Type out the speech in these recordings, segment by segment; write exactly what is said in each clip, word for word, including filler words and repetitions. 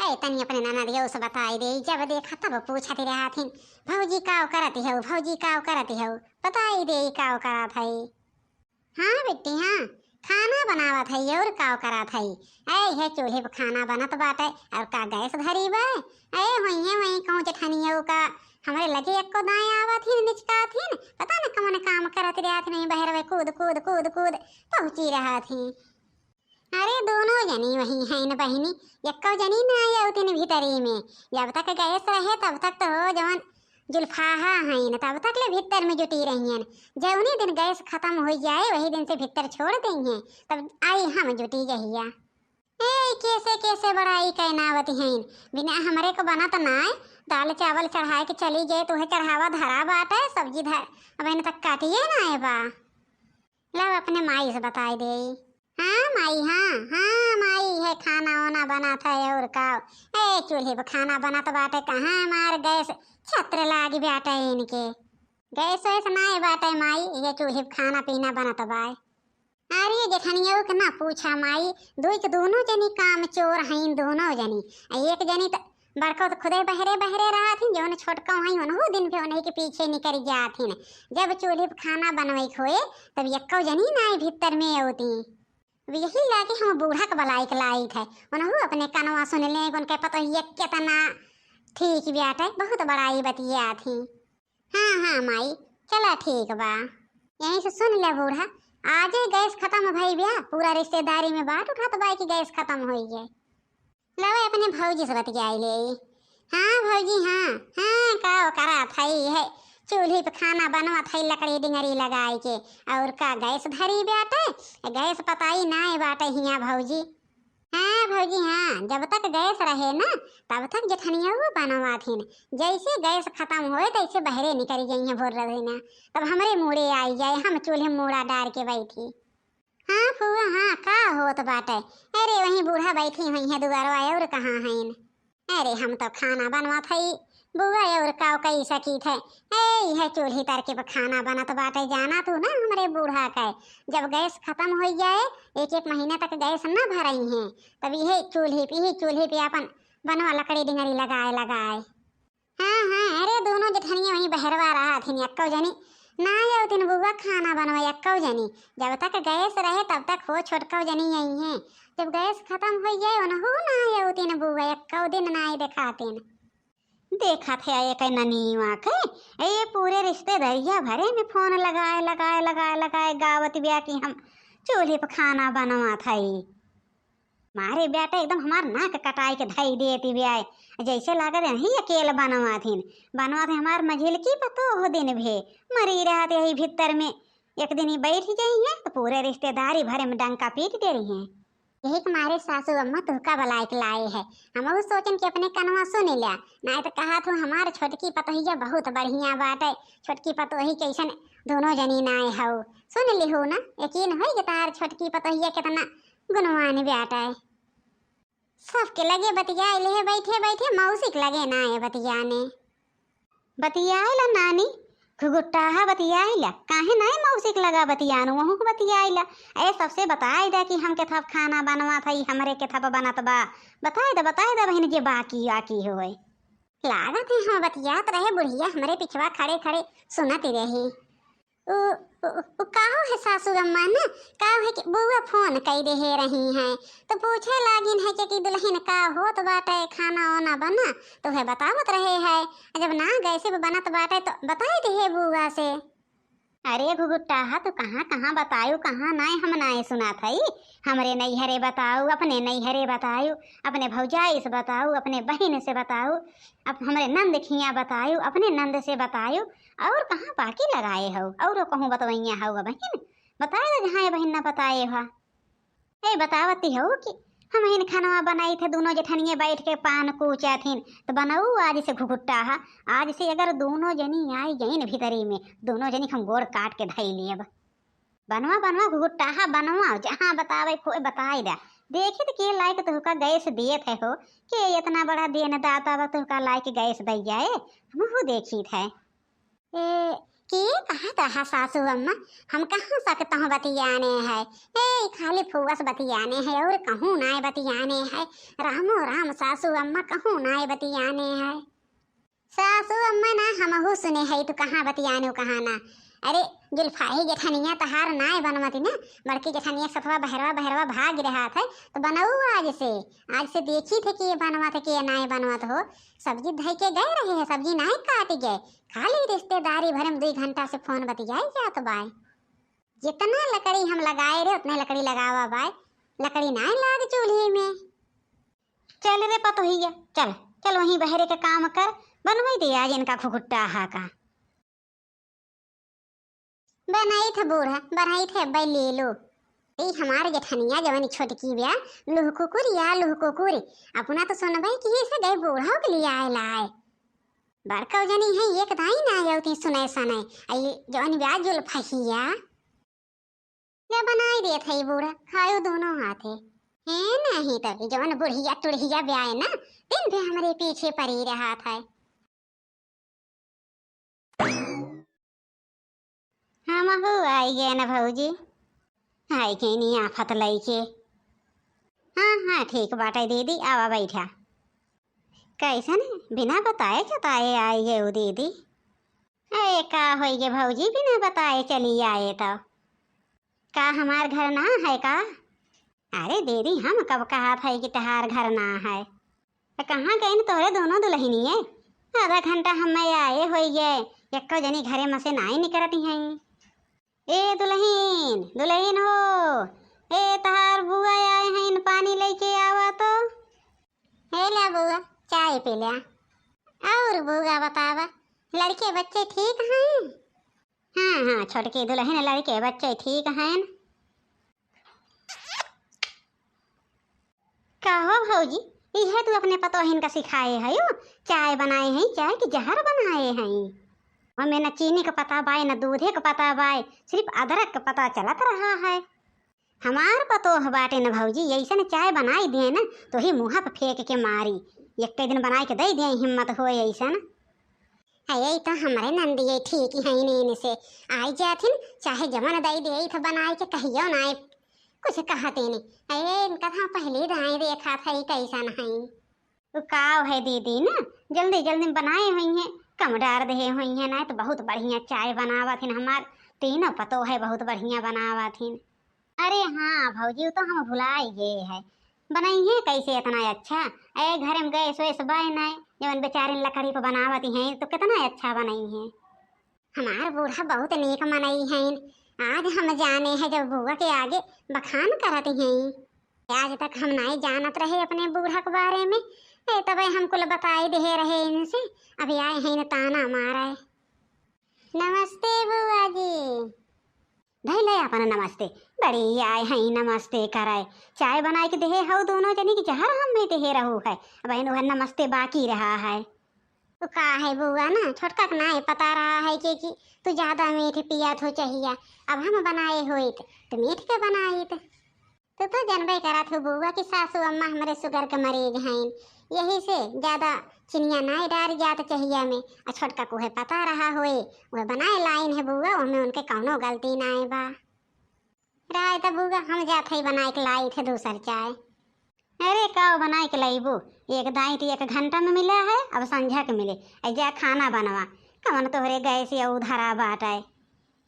ए, तनी अपने ननदियो से बताई देई, जब देखा तब पूछत रहत हिन, "भौजी काव करत हऊ, भौजी काव करत हऊ?" बताई देई काव करत हई। हाँ बेटी, हाँ, खाना बनावत हई और काव करत हई? ए, हे चूल्हे पे खाना बनत बाटे और का गैस धरी बे? ए, वहीं, वहीं कहूँ जेठनियो का हमरे लगे एक्को दाएँ आवत हिन, निचकात हिन, पता न कौन काम करत रहत नहीं, बहरवे कूद, कूद, कूद, कूद पहुँची रहत हिन। अरे, दोनों जनी वहीं हैं न बहिनी, एक्को जनी ना आवतिन भीतरी में। जब तक गैस रहे, तब तक तो हो जवन जुल्फाहा हैं न, तब तक ले भीतर में जुटी रही हैं। जौने दिन गैस खतम हो जाए, वही दिन से भीतर छोड़ देई हैं, तब आई हम जुटी जहिया। ए, कैसे, कैसे बड़ाई कैनावती हैं, बिना हमरे को बनत नाय, दाल चावल चढ़ाए के चली गए, तुहे चढ़ावा धरा बाटे, सब्जी धर, अब इन तक काटिए नाय बा। लब अपने माई से बताई देई। हाँ माई, हाँ, हाँ माई, है खाना ओना बनत है और का। ए, चूल्हे पे खाना बनत बाटे, कहाँ हमार गैस छत्र लागी बाटे इनके। गैस वैस नाय बाटे माई, ये चूल्हे पे खाना पीना बनत बाय। अरे जेठनियो के ना पूछा माई, दुई के दोनों जनी काम चोर हईन दोनों जनी। आ एक जनी त बड़को तो खुदे बहरे बहरे रहत हिन, जौन छोटको हई उनहु दिन भे उन्हीं के पीछे निकल जात हिन। जब चूल्हे पे खाना बनवे के होए, तब यक्को जनी नाई भीतर में अउती। अब यही लागे हम बूढ़ा के बलाई के लाई थे, उनहु अपने कनवा सुन ले, उनके पतोहिया केतना ठीक बाटे, बहुत बड़ाई बतियात ही। हाँ, हाँ माई, चला ठीक बा। यहीं से सुन ले बूढ़ा, आजे गैस खतम भई बा, पूरा रिश्तेदारी में बाट उठात बा कि गैस खतम होई गए। लावा अपने भौजी से बतियाई ले। हाँ भौजी, हाँ, हाँ, का ओकरा थई है, चूल्ही पे खाना बनवा थई लकड़ी डिंगरी लगाई के, और का गैस धरी बाटे, गैस पताई नाय बाटे हियाँ भौजी। हाँ भौजी, हाँ, जब तक गैस रहे ना, तब तक जेठनिया वो बनवा थिन। जैसे गैस खतम होए, तैसे बहरे निकल गई हैं भोर रहे ना, तब हमरे मूड़े आई जाए, हम चूल्हे मूड़ा डार के बैठी। हाँ फुआ, हाँ, का होत बाटे? अरे, वहीं बूढ़ा बैठी हुई है दुआरवा, और कहाँ हईन? अरे, हम तो खाना बनवत हई बुआ, और का कई सकीत है? ए, इहे चूल्ही तर के पे खाना बनत बाटे, जाना तू ना हमरे बूढ़ा के, जब गैस खतम हो जाए, एक एक महीना तक गैस न भरई हैं, तब इहे चूल्ही पे, इहे चूल्ही पे अपन बनवा लकड़ी डिंगरी लगाए लगाए। हाँ, हाँ, अरे दोनों जेठनिया वहीं बहरवा रहत हिन, एक्को जनी ना अउतिन बुआ खाना बनवा, एक्को जनी। जब तक गैस रहे तब तक हो छोटको जनी आई हैं, जब गैस खतम हो जाए उनहु ना अउतिन बुआ, एक्को दिन ना देखातिन। देखत है एक ननीवा के, ए पूरे रिश्तेदारिया भरे में फोन लगाए लगाए लगाए लगाए गावत बिया कि हम चूल्ही पे खाना बनवत हई। मारे बेटा एकदम हमार नाक कटाई के धई देती बियाय। जैसे लागत है ही अकेल बनवा थिन, बनवा थे हमार मझिलकी पतोह दिन भे मरी रहत यही भीतर में। एक दिन ही बैठ गई है तो पूरे रिश्तेदारी भरे में डंका पीट दे रही हैं। यही के मारे सासू अम्मा तुहका बुलाए के लाए है। हम सोचन कि अपने कनवा सुन लिया, नाय तो कहा थू हमार छोटकी पतोहिया बहुत बढ़िया बाटे, छोटकी पतोही कैसन दोनों जनी नाय हऊ। सुन लिहू ना, यकीन होई कि तार छोटकी पतोहिया कितना गुणवान बाटे। सबके लगे बतियाए ले बैठे बैठे, मौसी के लगे ना है बतियाने। बतियाए ला नानी, घुघुट्टाहा बतियाए ला, काहे ना है मौसी के लगा बतियान, वहू के बतियाए ला। ए सबसे बताए दा कि हम केथा खाना बनवा था, ई हमरे केथा बनत बा। बताए दा, बताए दा बहिन जे बाकी आकी होए। लागत है हाँ बतियात रहे बुढ़िया हमरे पिछवा खड़े खड़े सुनत रही। उ, उ, उ काहो है सासू अम्मा ना, काहो है कि बुआ फोन कई देहे रही हैं, तो पूछे लागिन है कि, कि दुल्हन का होत बाटे, खाना ओना बना, तो है बतावत रहे है, जब ना गैसे पे बनत बाटे तो बताई देहे बुआ से। अरे घुघुट्टाहा, तू कहाँ कहाँ बतायू, कहाँ नाय हम नाय सुनात हई। हमरे नैहरे बताऊ, अपने नैहरे बताऊ, अपने भौजाई से बताऊ, अपने बहिन से बताऊ, अब हमरे नंद खिया बताऊ, अपने नंद से बताऊ, और कहाँ बाकी लगाए हऊ, और कहूँ बतवैया हऊ बहिन, बताए दे जहाँ ये बहिन ना बताए हा। ए बतावती हऊ कि हम इन खनवा बनाई थे, दोनों जेठनिये बैठ के पान कूचा थिन, तो बनऊ आज से घुघुट्टाहा, आज से अगर दोनों जनी आई गईन भीतरी में, दोनों जनी के हम गोड़ काट के धई लेब। बनवा, बनवा, घुघुट्टाहा बनवा, जहाँ बतावे खोए बताई दा। देखित के लायक तुहका गैस दियत है हो, के इतना बड़ा देनदाता बा तुहका लायक गैस दई जाए, हमहू देखित है। ए, के कहत रहा सासू अम्मा, हम कहाँ सकतहूँ बतियाने है। ए, खाली फुआ से बतियाने है और कहूँ नाय बतियाने है। रामो राम सासू अम्मा, कहूँ नाय बतियाने है। सासू अम्मा ना, हमहू सुने है तू कहाँ बतियाने हो, कहाँ ना। अरे, जुल्फाही जेठनिया तहार नाय बनवती ना, बड़की जेठनिया सथवा बहरवा बहरवा भाग रहा था, तो बनऊ आज से। आज से देखी थे कि ये बनवत है कि ये नाय बनवत हो। सब्जी धई के गए रहे हैं, सब्जी नाय काट गए, खाली रिश्तेदारी भरे में दुई घंटा से फोन बतियाई जात बाय। जितना लकड़ी हम लगाए रहे, उतने लकड़ी लगावा बाय, लकड़ी नाय लाग चूल्हे में। चल रे पतोहिया, चल, चल वहीं बहरे के काम कर, बनवाई दे आज इनका घुघुट्टा हा का। बनाई थे बूढ़ा, बनाई थे, अब्बे ले लो। ई हमार जेठनिया जवन छोटकी बिया, लुह कुकुर या लुह कुकुर, अपना तो सुनबे कि से गए बूढ़ा के लिए आए लाए। बड़का जनी है, एक दाई ना आवती सुने सने। आई जवन बिया जुल्फहिया, ले बनाई देत है बूढ़ा, खायो दोनों हाथे। हे नहीं तो ई जवन बुढ़िया टुढ़िया बिया है ना, दिन भी हमरे पीछे पड़ी रहा था। हमहू आई गए न भौजी, आई गए नी आफत लइके। हाँ, हाँ, ठीक बाटे दीदी, आवा बैठा। कैसन बिना बताए चताए आई गए दीदी? अरे का होई गे भौजी, बिना बताए चली आए तो? का हमार घर ना है का? अरे दीदी, हम कब कहा था कि तहार घर ना है? त कहाँ गइन तोहरे दोनों दुलहिनिये? आधा घंटा हम्मे आए होइये, एक्को जनी घरे में से नाई निकरती हैं। ए दुलहिन, दुलहिन हो, ए तहार बुआ आए हैं, पानी लेके आवा तो। हे ला बुआ, चाय पी ला। और बुआ बतावा, लड़के बच्चे ठीक हैं? हाँ, हाँ, छोटकी दुलहिन, लड़के बच्चे ठीक हैं। का हो भौजी, इहे तू अपने पतोहिन का सिखाए हयो? चाय बनाए हैं, चाय के जहर बनाए हैं। ओमे न चीनी का पता बाय, न दूधे का पता बाय, सिर्फ अदरक का पता चलत रहा है। हमार पतोह बाटे न भौजी, अइसन चाय बनाई दिए न, तोही मुँह पे फेंक के मारी। एक्के दिन बनाई के दे दिए, हिम्मत होए अइसन। अये, ई तो हमरे नंदिये ठीक हईन, इनसे आई जाथिन, चाहे जवन दई दे, ई तो बनाए के कहियो नाय कुछ कहतिन। अये, इनका तो हम पहले दाएं देखा था, ई कैसन हईन। उ काव है दीदी ना, जल्दी जल्दी में बनाए होइहें, कम डार देहे होइहें, नाय तो बहुत बढ़िया चाय बनावत हिन हमार तीनों पतोह है, बहुत बढ़िया बनावत हिन। अरे हाँ भौजी, उ तो हम भुलाई गए है। बनइहें कैसे इतना अच्छा? ए घर में गैस वैस बाय नाय, जवन बेचारिन लकड़ी पे बनावत हैं तो कितना अच्छा बनइहें। हमार बूढ़ा बहुत नेक मनई हैं। आज हम जाने हैं जब बुआ के आगे बखान करत हैं। आज तक हम नाय जानत रहे अपने बूढ़ा के बारे में। ए तबे हम कुल बताई देहे रहे इनसे। अभी आए हैं ताना मारे। नमस्ते बुआ जी। धइले आपन नमस्ते, बड़ी आए हैं नमस्ते करे। चाय बनाए के देहे हऊ दोनों जनी की जहर हम्मे देहे रहू है। अब इन वह नमस्ते बाकी रहा है। तो का है बुआ ना, छोटका के नाय पता रहा है कि, कि तू ज्यादा मीठ पियत हो चाहिया। अब हम बनाए होइत तो मीठ के बनाइत। तू तो जनबे करत हो बुआ कि सासू अम्मा हमरे सुगर के मरीज हैं, यही से ज्यादा चिनिया नाय डार जात चाहिया में। आ छोटका को है पता रहा होए, वह बनाए लाइन है बुआ, ओमे उनके कौनो गलती नाय बा। राय त बुआ, हम जात हई बनाए के लाई थे दूसर चाय। अरे काव बनाए के लईबू, एक दाई तो एक घंटा में मिला है, अब संझा के मिले। ऐ जा खाना बनवा, कवन तोहरे गैस या उधरा बाटे।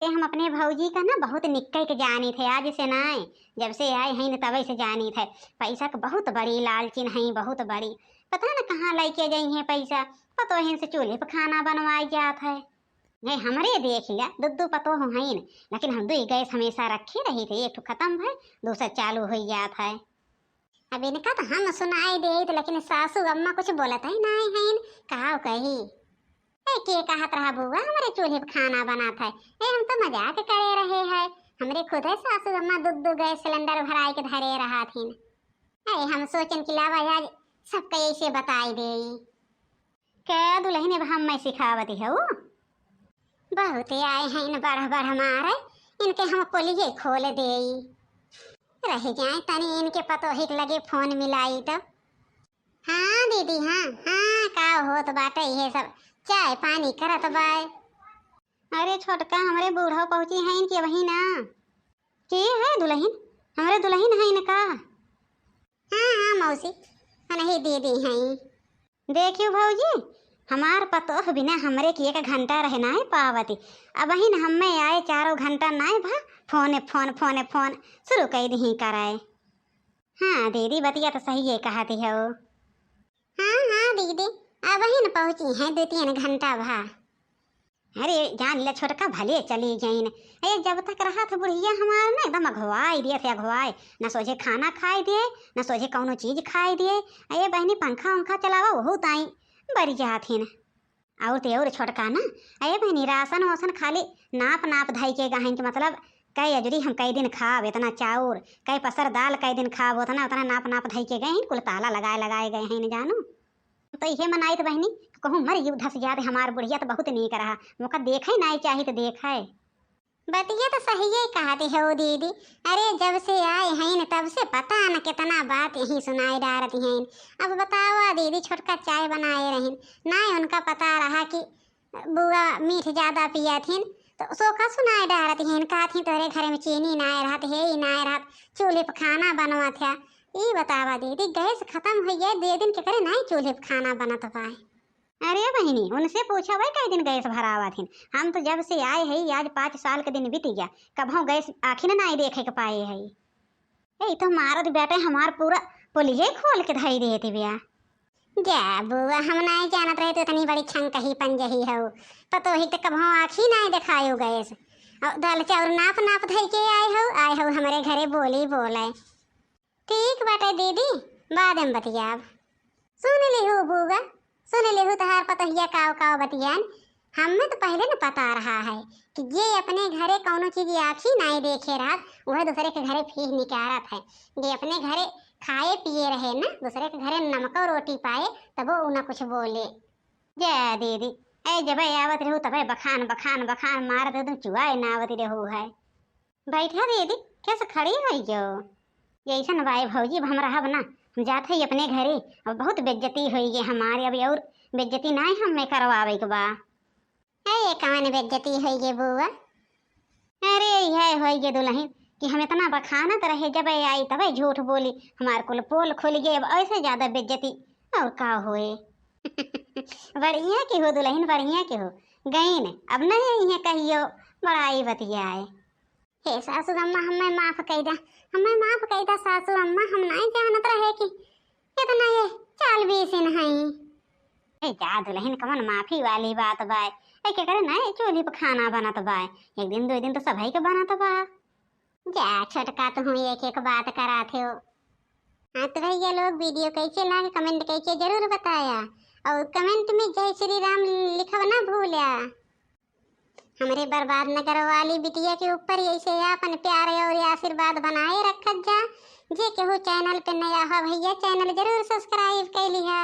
ए हम अपने भौजी का ना बहुत निक्के के जानी थे, आज से नाय, जब से आए हैं न तबे से जानी थे। पैसा के बहुत बड़ी लालचिन हैं, बहुत बड़ी। पता न कहाँ लइके जइहें पैसा, पतोहिन से चूल्हे पे खाना बनवाए जात है। ये हमरे देख लिया, दू दू पतोह हईन, लेकिन हम दुई गैस हमेशा रखे रही थे, एक ठो खत्म भय, दूसर चालू हो जात है। अब इनका तो हम सुनाई देत, लेकिन सासू अम्मा कुछ बोलत ही नाय हईन, काव कही। ए, के कहत रहा बुआ, हमरे चूल्हे पे खाना बनात है। ए, हम तो मजाक करे रहे है, हमरे खुदे सासू अम्मा दू दू गैस सिलेंडर भराई के धरे रहा थिन। ए, हम सोचन कि लावा आज सबका ऐसे बताई देई। के दुलहिन, अब हम मैं सिखावत हऊ। बहुते आए हैं इन बढ़ बढ़ मारे, इनके हम पोलिये खोल देई। रह जाए तनी इनके पतोहिक लगे फोन मिलाई तो। हाँ दीदी, हाँ, हाँ, का होत बाटे ये सब चाय पानी करत बाय। अरे छोटका, हमरे बूढ़ो पहुँची हैं इनकी वही ना। के है दुलहिन? हमरे दुलहिन है इनका? हाँ, हाँ मौसी, उनही दीदी हैं। देखियो भौजी, हमार पतोह बिना हमरे के एक घंटा रह नाहीं पावती। अबहिन हम्मे आए चारों घंटा नाहीं भा, फोने फोन, फोने फोन शुरू कइ दिहीं कराए। हाँ दीदी, बतिया तो सही है कहती हो। हाँ, हाँ दीदी, अबहिन पहुँची हैं, दो तीन घंटा भा। अरे जान ले छोटका, भले चली गईन। अरे जब तक रहत बुढ़िया हमार ना एकदम अघवाई दिए थे, अघवाई। न सोझे खाना खाए दिए, न सोझे कौनो चीज खाए दिए। अरे बहिनी, पंखा उंखा चलावा, वहू ताई बरियाथिन। और ते और छोटका ना, अरे बहिनी, राशन वासन खाली नाप नाप धई के गहिन के, मतलब, कै अजरी हम कै दिन खाब, इतना चाउर, कै पसर दाल कै दिन खाब, उतना उतना नाप नाप धई के गहिन, कुल ताला लगाए लगाए गए हैं जानू। तो इहे मनाइत बहिनी, कहूँ मर यू धस जात, हमार बुढ़िया तो बहुत नीक रहा, मोका देखे नाई चाही तो देखे। बतिया तो सहिए कहत हो दीदी। अरे जब से आए हैं न तब से पता न कितना बात यहीं सुनाए डारत हैं। अब बतावा दीदी, छोटका चाय बनाए रहिन, नाई उनका पता रहा कि बुआ मीठ ज्यादा पियत हिन, तो सोका सुनाए डारत हैं, कहत हैं तोहरे घर में चीनी नाई रहत, हे ही नाई रहत, चूल्हे पे खाना बनवत है। ई बतावा दीदी, गैस खत्म होइ गए, दो दिन के करे नाई चूल्हे पे खाना बनत बा। अरे बहिनी, उनसे पूछा भाई, कई दिन गैस भरावत हिन? हम तो जब से आए हई, आज पाँच साल के दिन बीत गया, कबहूँ गैस आँखी न नाई देखे के पाए हई। ए, ई तो मारत बेटे हमार पूरा पोलिये खोल के धई देती बिया। जा बुआ, हम नाई जानत रहे तो इतनी बड़ी छंकही पंजही हो। पतोही तो कबहूँ आँखी नाई देखायो गैस। और दाल चाउर नाप नाप धई के आए हो, आए हो हमरे घरे बोली बोले। ठीक बाटे दीदी, बाद में बतियाब। सुन लिहू बुआ, सुन लिहू तहार पतोहिया काव काव बतियान। हमें तो पहले न पता रहा है कि जे अपने घरे कौनो चीज आँखी नाई देखे रहत, वह दूसरे के घरे फीह निकारत है। जे अपने घरे खाए पिए रहे न, दूसरे के घरे नमको रोटी पाए, तबो उ न कुछ बोले। जय दीदी, ए जब आवत रहू तबे बखान बखान बखान मारत एकदम चुआए ना आवत रहू है। बैठा दीदी, कैसे खड़ी होई गयो? जैसन बाए भौजी, अब हम रहब ना, हम जात हई अपने घरे। अब बहुत बेइज्जती होई गई हमारे, अब और बेइज्जती नाई हमें करवावे के बा। ए, ये कवन बेइज्जती होई गई बुआ? अरे, यह होई गई दुलहिन कि हम इतना बखानत रहे, जब ये आई तब झूठ बोली, हमार कुल पोल खुल गए, अब ऐसे ज्यादा बेइज्जती और का होए? बढ़िया के हो दुलहिन, बढ़िया के हो। गईन, अब नहीं है कहियो, बड़ाई बतियाए। हे सासुर अम्मा, हमें माफ कई दा, हमें माफ कई दा सासुर अम्मा, हम नाई जानत रहे कि इतना ये चाल बीसिन हई। ए जा दुलहिन, कवन माफी वाली बात बाय? ए के करे ना, ए चूल्ही पे खाना बनत बाय, एक दिन दो दिन तो सभई के बनत बा। जा छोटका, तू एक एक बात करात हो। हाँ तो भैया लोग, वीडियो कैसे लागे, कमेंट करके जरूर बताया, और कमेंट में जय श्री राम लिखब ना भूल्या। हमरे बर्बाद नगर वाली बिटिया के ऊपर ऐसे आपन प्यार और आशीर्वाद बनाए रखत जा। जे केहू चैनल पे नया हो भैया, चैनल जरूर सब्सक्राइब कर लिहा।